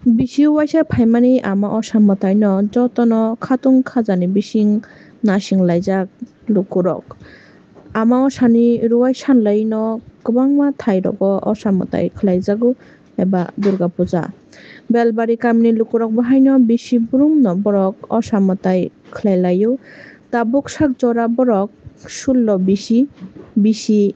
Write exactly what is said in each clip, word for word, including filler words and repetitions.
Bisi uaisa phaimani ama Osa mwtaino jotono khatung khajani bising nasing laijak lukurok. Ama Osani ruai sanlaino kwbangma thairogo Osa mwtai khlaijago eba Durga Puja. Belbari kamini lukurok bahaino bisi brumno borok Osa mwtai khlai laio. Tabuk sak jora borok sullo bisi, bisi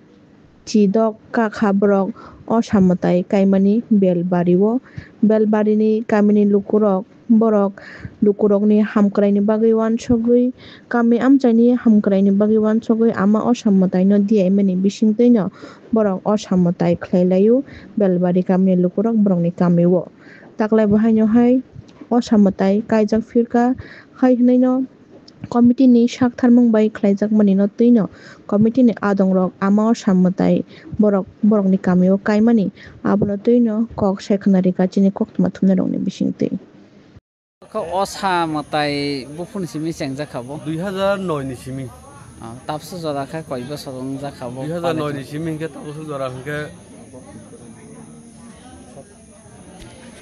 chidok kakha borok Osa mwtai kaimani Belbari o. Belbarini kamini lukurok borok lukurokni hamkraini bagwi uansugwi, kami amchaini hamkraini bagwi uansugwi ama Osa mwtaino diyaimani bisingtwino borok Osa mwtai khlai laio. Belbari kamini lukurok borokni kami o. Taklai bo haino hai Osa mwtai kaijak phirkha, hai hwnaino committee ni sak tharmung bai khlaijakmani no twino committee ni adongrok ama Osa mwtai borok, borokni kamio kaimani abono twino kok sai khwna rikha chini koktwma thumnairokni bisingtwi. Khe Osa mwtai buphuni simi chengjak kha bo? Dui hazar noi ni simi. Ah, tabsu jora khe koi bosor wngjak kha bo? Dui hazar noi ni simi hwnkhe tabsu jora hwnkhe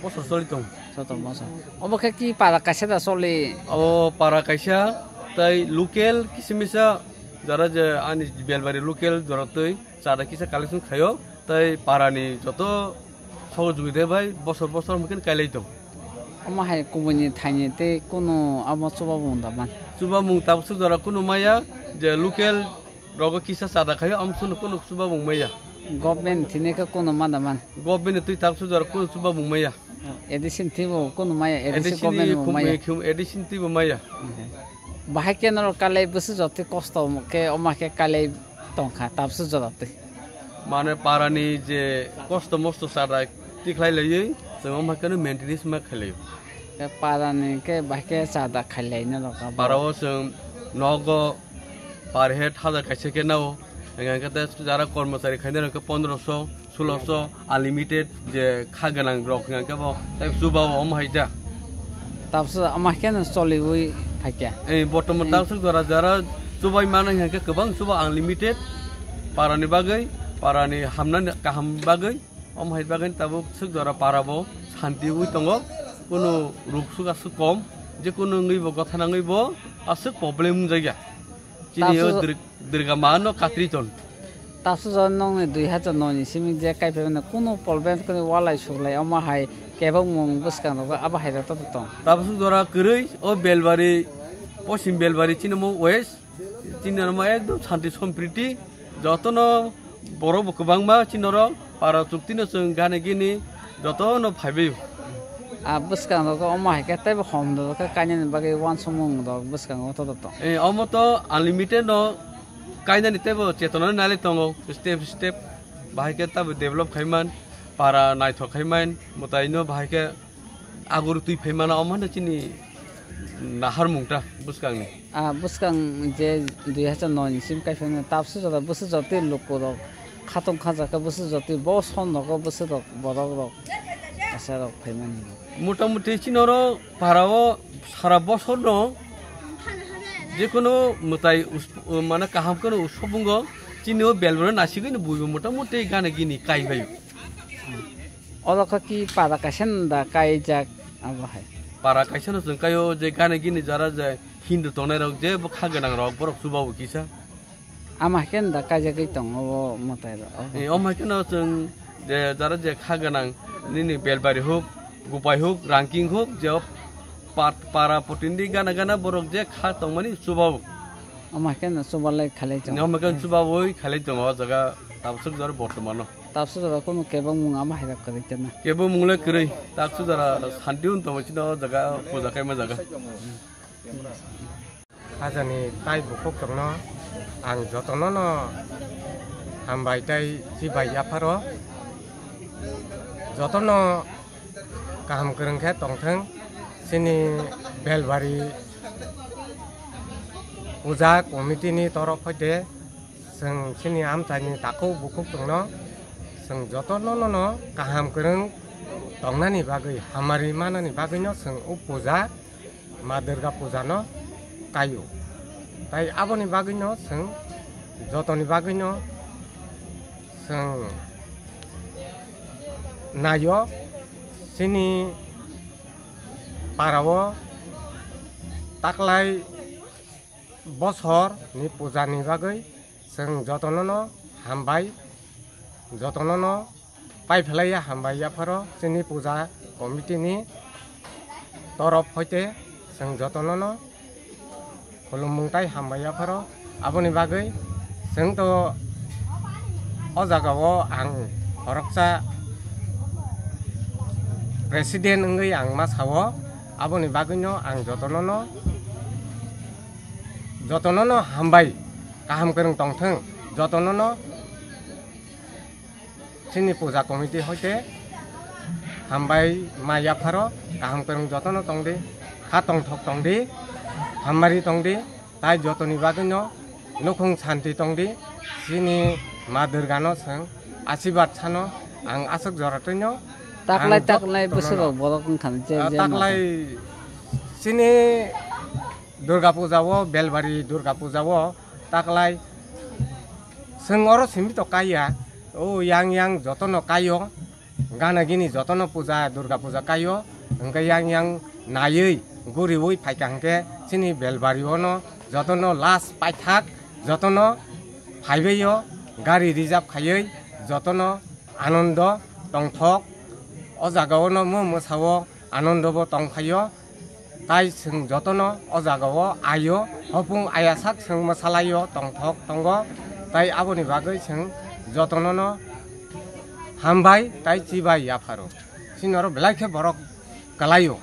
bosor choli tong. Soto bosor. Obo khe ki para kaisa da choli? Obo para kaisa, tai local kisimisa jara je ani Belbari local jora twi chada kisa collection khaio, tai parani joto sohojogita bai bosor bosor hwnkhe kailai tong. Omo hai kubuini thaini tei kunu amo chubamung da man? Chubamung tabsu jora kunu maya, je local rogo kisa chada khaio, amsuni kunu chubamung maya. Government thini khe kunu ma da man? Government twi tabsu jora kunu chubamung maya. A D C ni twibo kunu maya, A D C A D C ni government bo khum-, maya. Khum-, A D C ni twibo maya. Bahai khe norok kalai bwswk jotwi kosto khe, omo khe kalai tongkha, tabsu jora twi. Mane parani je kosto mosto chada tikhlai laiwi, chwng omo khe no maintenance ma khlai laio. Khe parani khe bahai khe chada khailai norok abo. Para o chwng nogo per head hajar kaisa khe nao, hingkha khe tei jara kormochari khainai rok khe pondroso, suloso, unlimited je kha gwnang rok hingkha khe bo tei chuba o omo hai da. Tabsu ama khe no choliwi phaikha. Ei, bortoman Hmm. tabsuk jora jara chubai mano hingkha khe kwbang chuba unlimited parani bagwi, parani hamnani kaham bagwi. Omo hai bagwi tabuk swk jora para bo santi wi tongo, kunu ruk swk aswk kom, je kunu wngwi bo gotha nangwi bo aswk problem wngjakya. Chini o Tabsu- Dur-, Durga ma no katri ton. Tabsu jora nokni dui hazar noi ni simi je kaiphai mano kunu problem kunu walai suklai omo hai kebengmung bwskang rogo abo hai rok to tong. Tabsu jora kwrwi o Belbari, Poschim Belbari chini mo west. Chini norok ekdom santi sompriti, jotono borok bo kwbangma chini norok para chukti no chwng gana gini jotono phaibaio. A bwskango khe omo hai khe teibo hom rok khe kainani bagwi uansukmung rok bwskango to to tong. Eh, omo to unlimited no kainani teibo chetona nai tongo step step, bahai khe tabo develop khaiman, para naithok khaiman, mwtaino bahai khe Aguru twi phai mano, omo hwnwi chini naharmung ta bwskangni. Ah, bwskang je dui hazar noi ni sim kaiphai mano, tabsu jora bwswk jotwi lukurok khatong khajakhe bwswk jotwi bo son rogo bwswk rok borok rok asa rok phai mani. Motamuti chini oro para o sara bosor no jekunu mwtai us-, mane kaham kheno usubungo chini o belbaro nasigwi no buibo motamuti gana gini kaibai. Oro khe ki para kaisa no da kaijak abo hai. Para kaisa no chwng kaio je gana gini jara je Hindu tongnai rok je bo kha gwnang rok borok chuba bo kisa. Ama khe no da kaijagwi tongo o mwtai rok. Eh, omo hai kheno chwng je jara je kha gwnang nini belbari huk, gupai huk, rangking huk, je o pa-, para potindi gana gana borok je kha tongmani chuba bo. Omo hai kheno chuba lai khalai tongo. Omo hai kheno chuba boi khalai tongo o jaga tabswk jora bortomano. Tabswk jora kunu kebengmung ama hai rok kwrwi tongna. Kebengmung le kwrwi, tabswk jora santi wng tongo chini o jaga puja kaima jaga. Hajani tai bukhuk tongno ang jotono no hambai tai chibai yapharo jotono kaham kwrwng khe tongthwng chini Belbari puja committee ni torok hoite. Chwng chini amchaini takhuk bukhuk chwngno chwng jotono no kaham kwrwng tongnani bagwi, hamari manani bagwino chwng o puja, Ma Durga puja no kaio. Tai aboni bagwino chwng jotoni bagwino chwng naio chini Parao taklai bosor ni puja ni bagwi chwng jotono no hambai, jotono no paiphlaiya hambai yapharo chini puja committee ni torof hoite chwng jotono no khulumung tai hambai yapharo. Aboni bagwi chwng to o jaga o ang khoroksa president wngwi ang ma sao, aboni bagwino ang jotono no, jotono no hambai, kaham kwrwng tongthwng, jotono no chini puja committee hoite hambai ma yapharo, kaham kwrwng jotono tongdi, kha tongthok tongdi, hammari tongdi, tai jotoni bagwino nukhung santi tongdi, chini ma Durgano chwng asirwad sano ang aswk joratwino. Taklai ang jot-, taklai jotono bwswk no. Rok borok wngkha je, ah, je taklai no. Chini Durga Puja o, Belbari Durga Puja o taklai chwng oro simi to kaiya, o yang yang jotono kaio, gana gini jotono puja, Durga Puja kaio, hwnkhe yang yang naiwi guriwi phaikha hwnkhe chini Belbari o no jotono last paithak, jotono phaibaio gari reserve khaiwi jotono anondo tongthok, o jaga o no mo mwsao anondo bo tongphaio. Tai chwng jotono o jaga o aio, hopung ayasak chwng mwsalaio tongthok tongo, tai aboni bagwi chwng jotono no hambai tai chibai yapharo. Chini oro belai khe borok kwlaio.